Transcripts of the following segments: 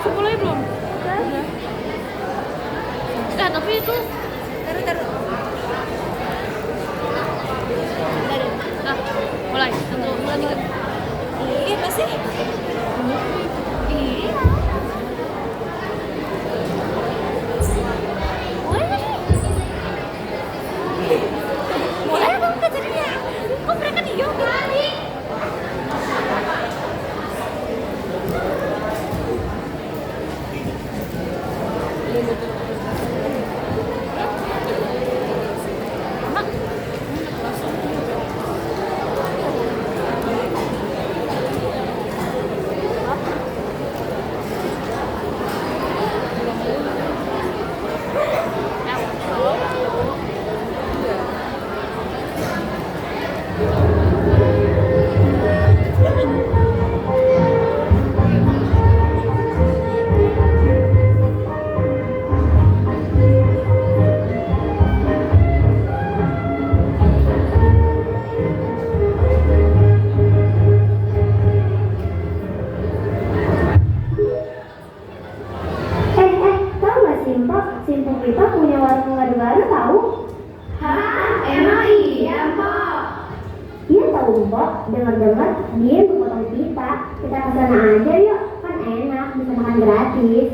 Mulai belum? Udah. Tapi itu taruh. Nah, mulai. 1, 2, 3. Iya masih. Iya. Mulai dong jadinya. Kok mereka diem? Tahu nggak Simpok kita punya warung gado-gado tahu? Hah, emang iya, Mpok? Iya tahu Mbok, dengar-dengar dia mau potong kita ke sana aja yuk, kan enak, bisa makan gratis.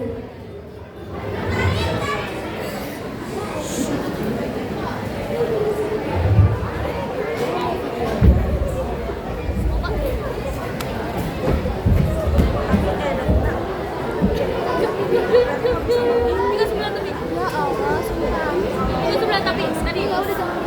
Tinggal 9 tapi. Ya Allah, sumpah. Itu 9 tapi tadi. Ya udah jangan.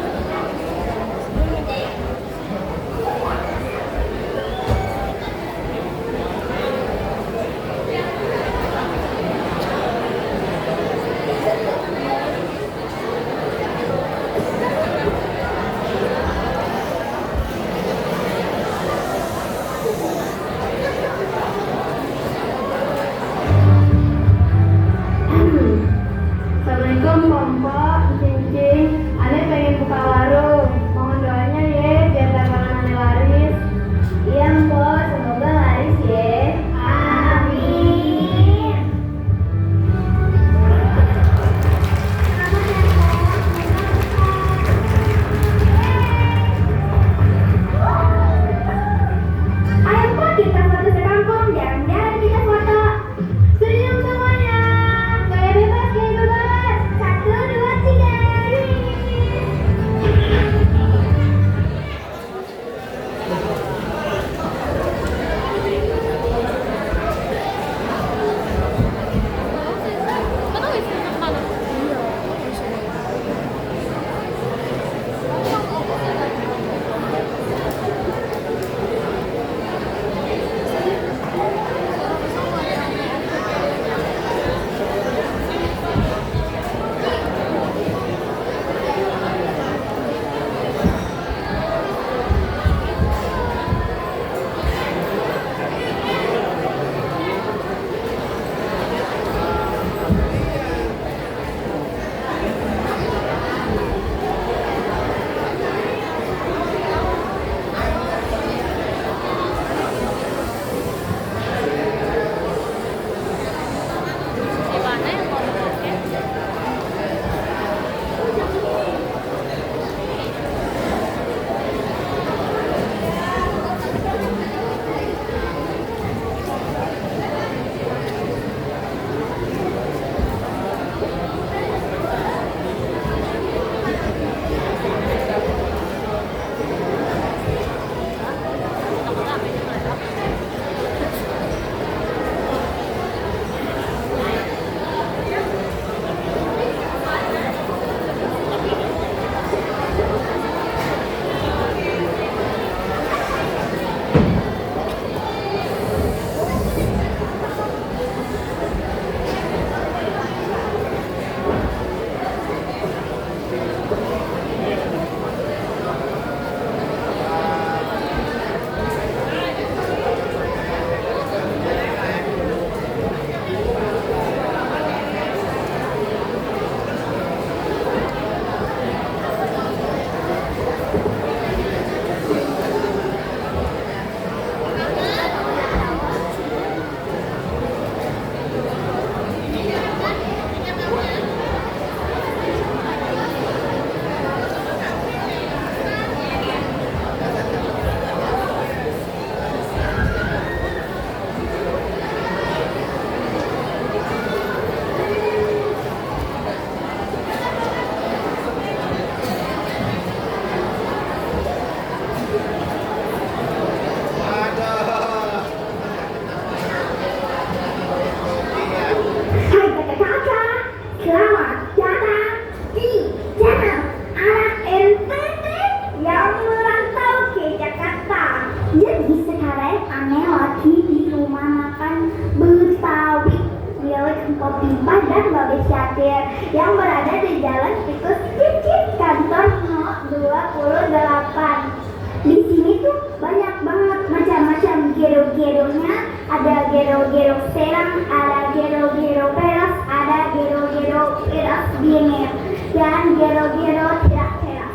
Kopipa dan Babe Syakir yang berada di Jalan Tikus Cicit, kantor No 28. Di sini tuh banyak banget macam-macam gero-geronya. Ada gero-gero serang, ada gero-gero peras, ada gero-gero peras bingit, dan gero-gero tidak peras.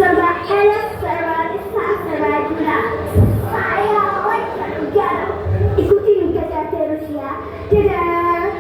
Serba enak, serba bisa, serba guna. Saya like garo-garo. Ikutin kita terus ya. Dadah.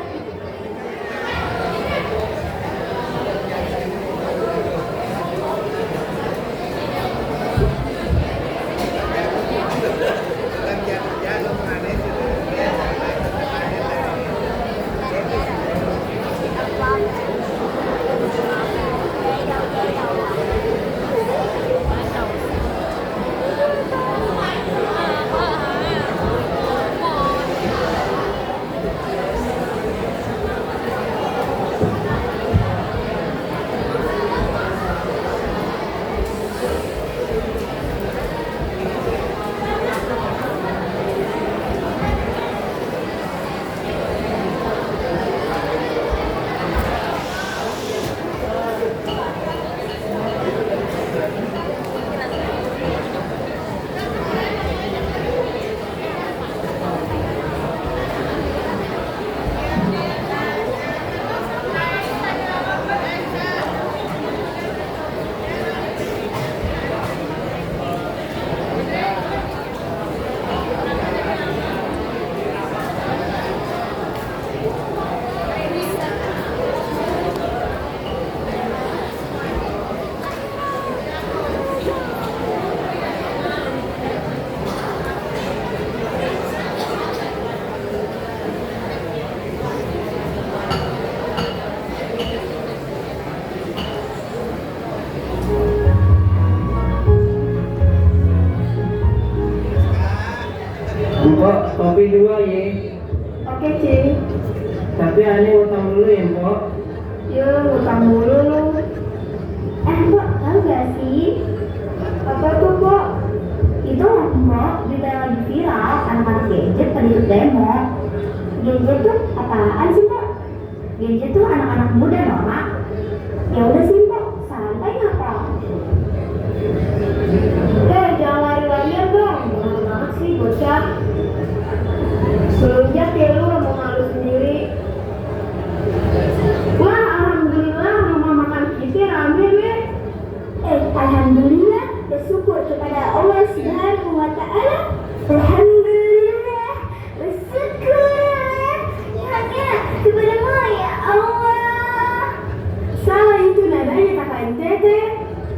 Mpok, kopi 2 ye. Oke, Cing. Tapi aneh utang dulu ya, Mpok. Yuk, ngutang dulu lu. Mbok, tahu gak sih? Apa tuh, Mbok? Itu Mbok, berita yang lagi viral, anak-anak gadget pada ikut demo. Gadget tuh apaan sih, Mbok? Gadget tuh anak-anak muda, Mama. Ya udah sih, Mbok, santai ngapa? Jangan lari-larian dong. Bener banget sih, bocah. Semenjak ya lu mau malu sendiri. Wah, alhamdulillah rumah makan kita rame deh. Alhamdulillah, bersyukur kepada Allah Subhanahu wa Ta'ala. Alhamdulillah, bersyukur hanya kepadamu ya Allah. Salah itu nadanya kakak NTT.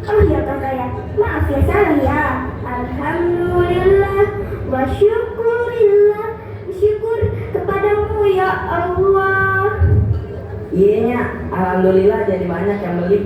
Oh ya kakak ya, maaf ya salah ya. Alhamdulillah, wa syukurillah, bersyukur kepadamu ya Allah. Iya nya, alhamdulillah jadi banyak yang beli.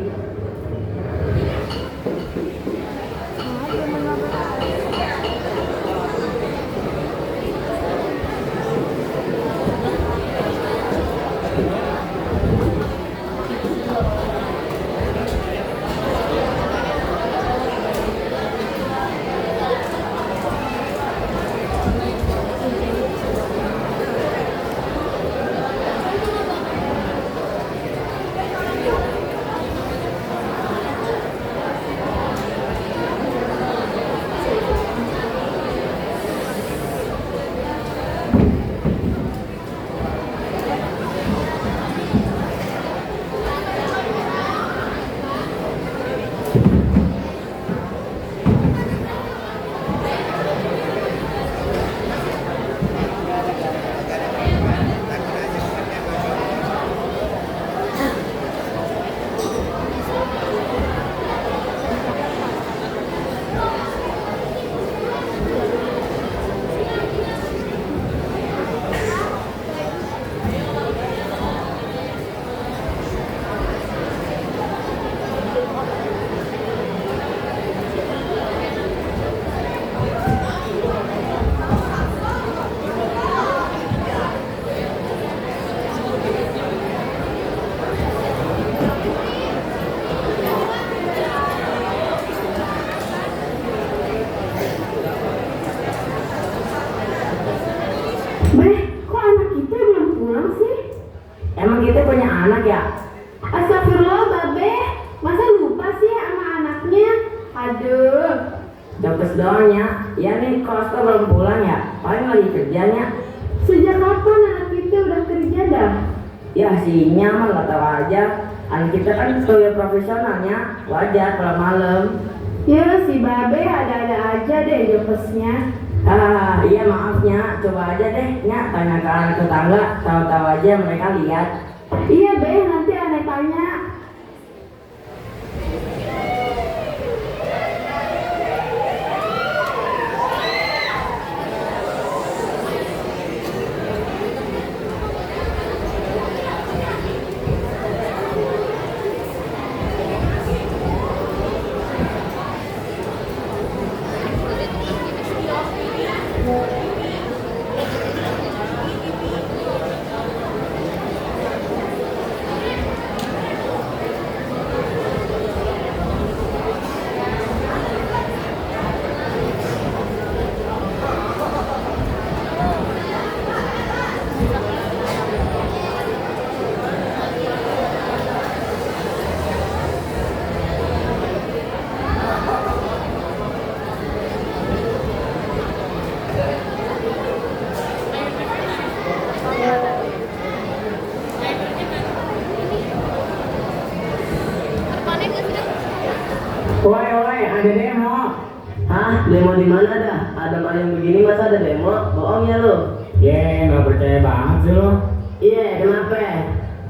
Kok anak kita belum pulang sih? kita punya anak ya? Astagfirullah, Babe. Masa lupa sih sama anaknya? Aduh. Jokes doangnya. Ya nih, Kosto belum pulang ya? Paling lagi kerjanya. Sejak kapan anak kita udah kerja dah? Ya si nyaman gak tahu aja. Anak kita kan sebagai profesionalnya, wajar kalau malam. Ya si Babe ada-ada aja deh jokesnya. Iya maafnya, coba aja deh Nya tanya ke anak tetangga, tahu-tahu aja mereka lihat. Iya Be, nanti aneh tanya. Woi, ada demo. Hah? Demo di mana dah? Ada malam begini masa ada demo? Bohong ya lu? Ye, nggak percaya banget sih lo. Iya, kenapa?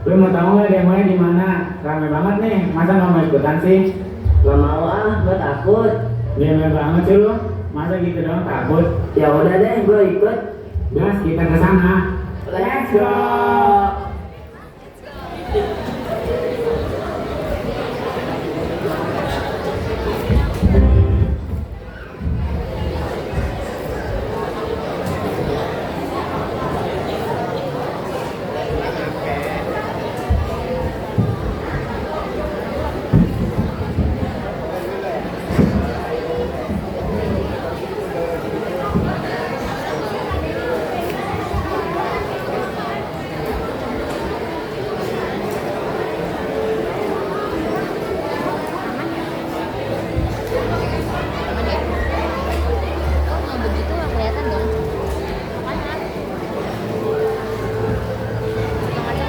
Lu mau tahu nggak demonya di mana? Rame banget nih. Masa nggak mau ikutan sih? Gak mau gua takut. Gila banget sih lo. Masa gitu doang takut? Ya udah deh, gua ikut. Gas, kita ke sana. Let's go. Oh, begitu nggak kelihatan dong. Makanya. Yang ada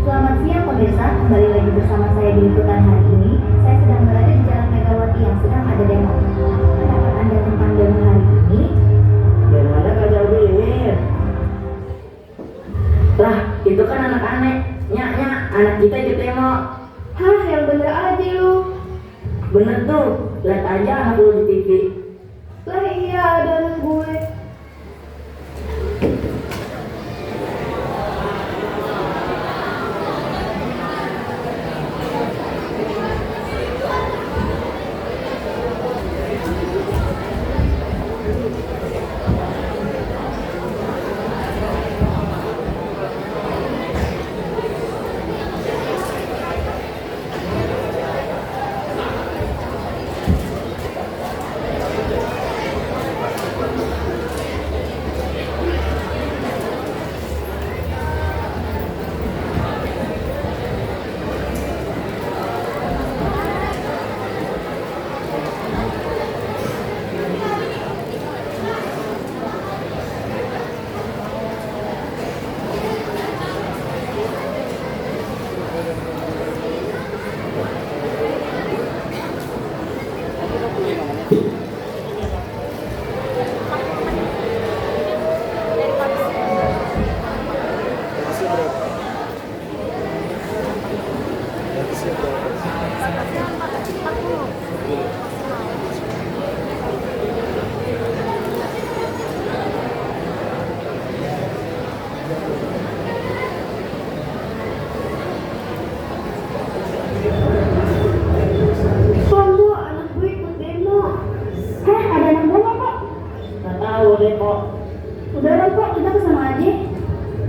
Selamat siang pemirsa, kembali lagi bersama saya di liputan hari ini. Saya sedang berada di Jalan Megawati yang sedang ada demo. Pendapat Anda tentang demo hari ini? Gimana kagak binir? Lah, itu kan anak aneh. Nya, anak kita ikut demo. Hah, yang bener aja lu. Bener tuh, lihat aja anak lu di TV. Lah iya, ada gue.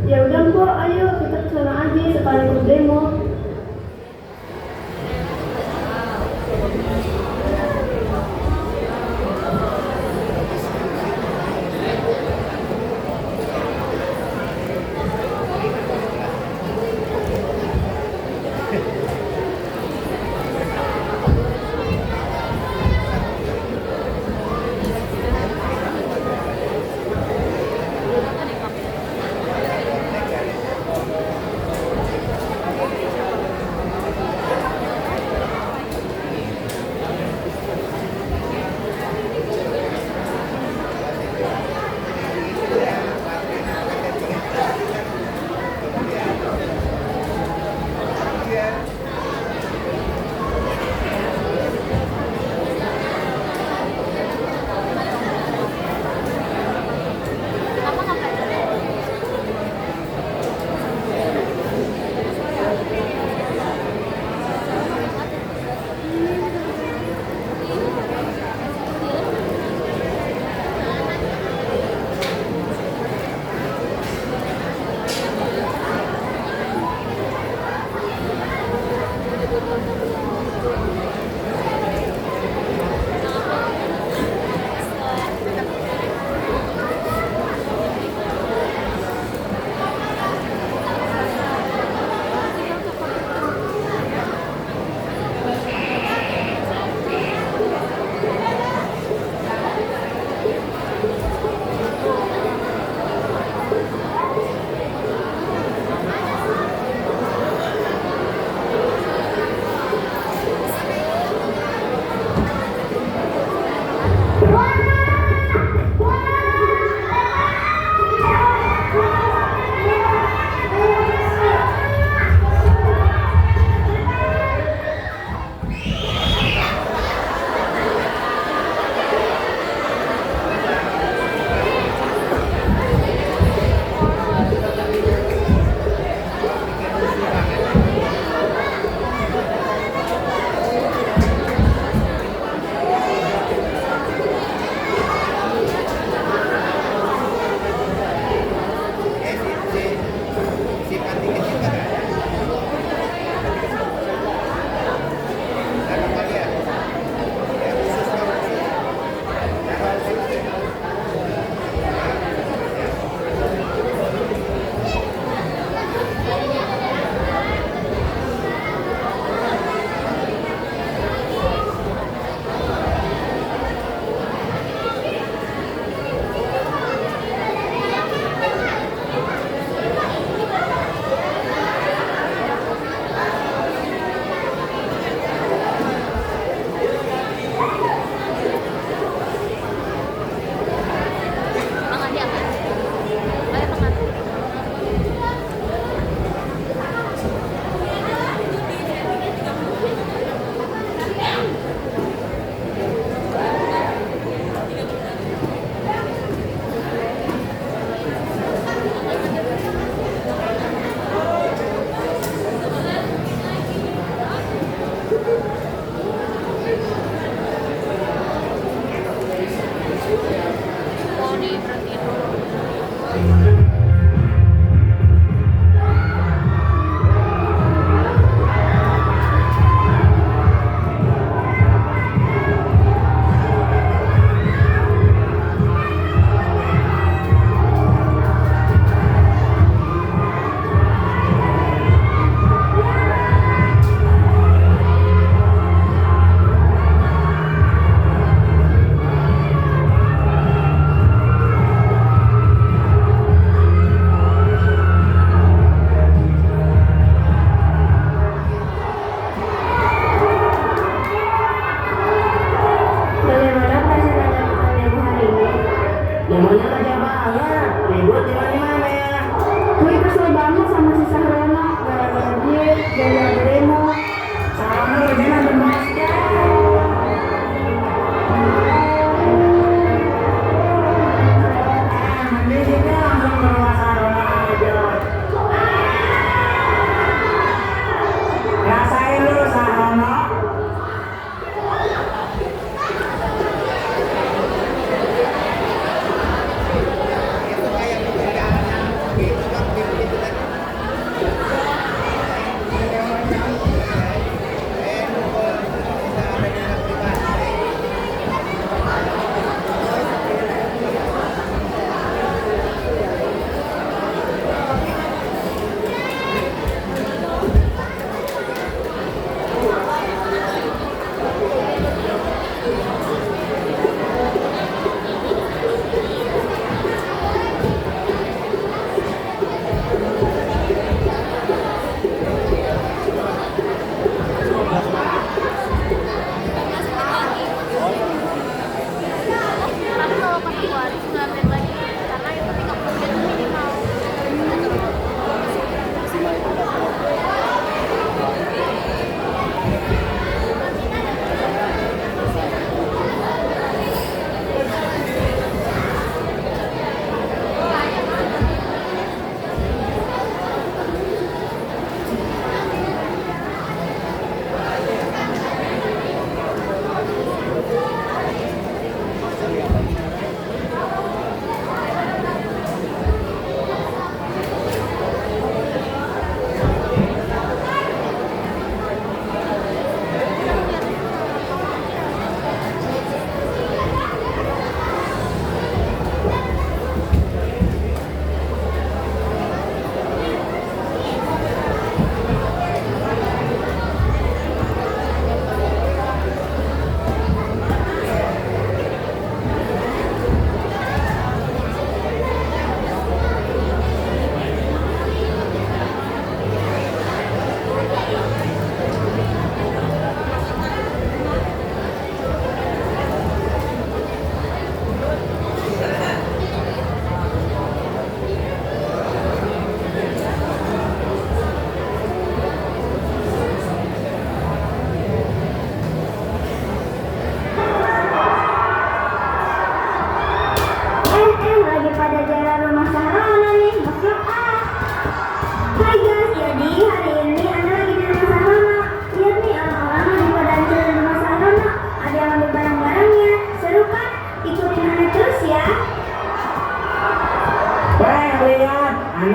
Ya udah Mpok, ayo kita ke sana aja sekalian ikut demo.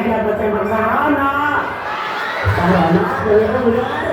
Rame dapat sempak sarana. Sarana, bener.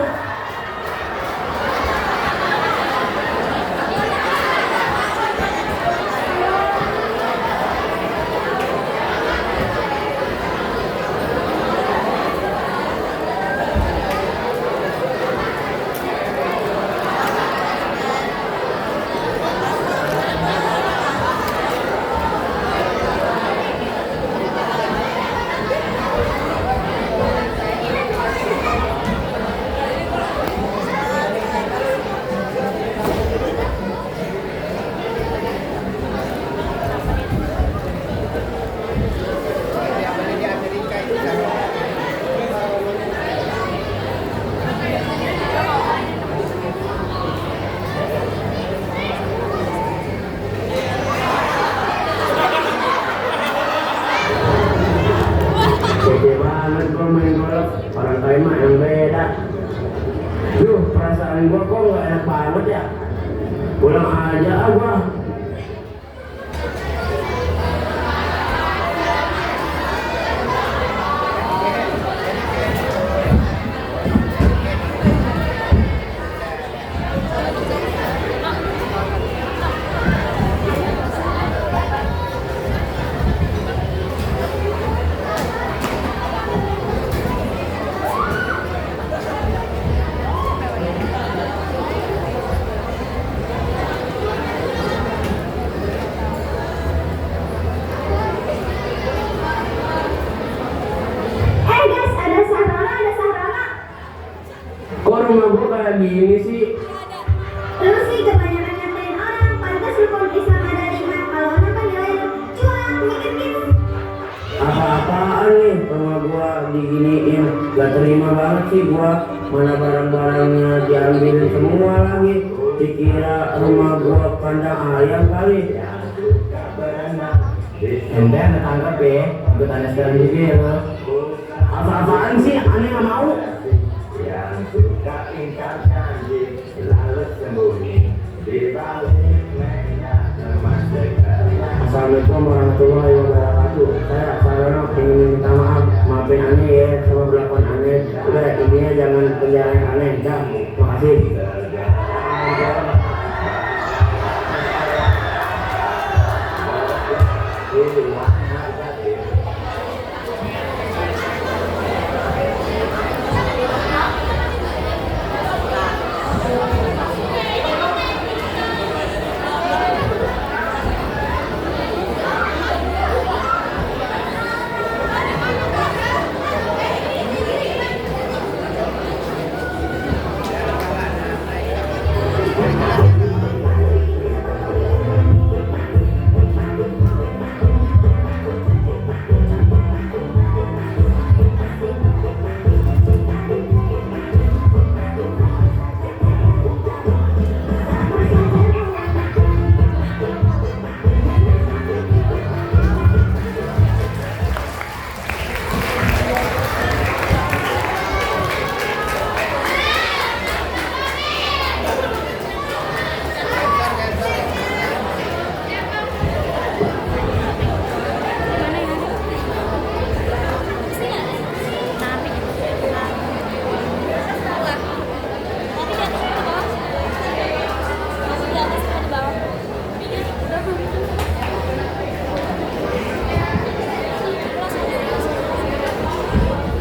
Gede banget gua main golf, orang lain mah yang beda. Duh, perasaan gua kok nggak enak banget ya. Pulang aja gua. Guys, ada Sahrona. Kok rumah gua kayak gini sih? Lu sih kebanyakan nyatain orang, pantas lu kalau Islam ada 5. Kalau orang kan nilai lu cuek, mikir gitu. Apa-apaan nih rumah gua diginiin? Gak terima banget sih gua. Mana barang-barangnya diambilin semua lagi. Dikira rumah gua kandang ayam kali. Ente anda tangkap ya, ikut anda sekarang juga ya lo. Apa-apaan sih? Aneh gak mau. Assalamualaikum warahmatullahi wabarakatuh. Saya Sarono ingin minta maaf, maafin aneh ya sama perlakuan aneh. Udah intinya jangan penjarain aneh. Dah, makasih.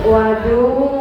Waduh,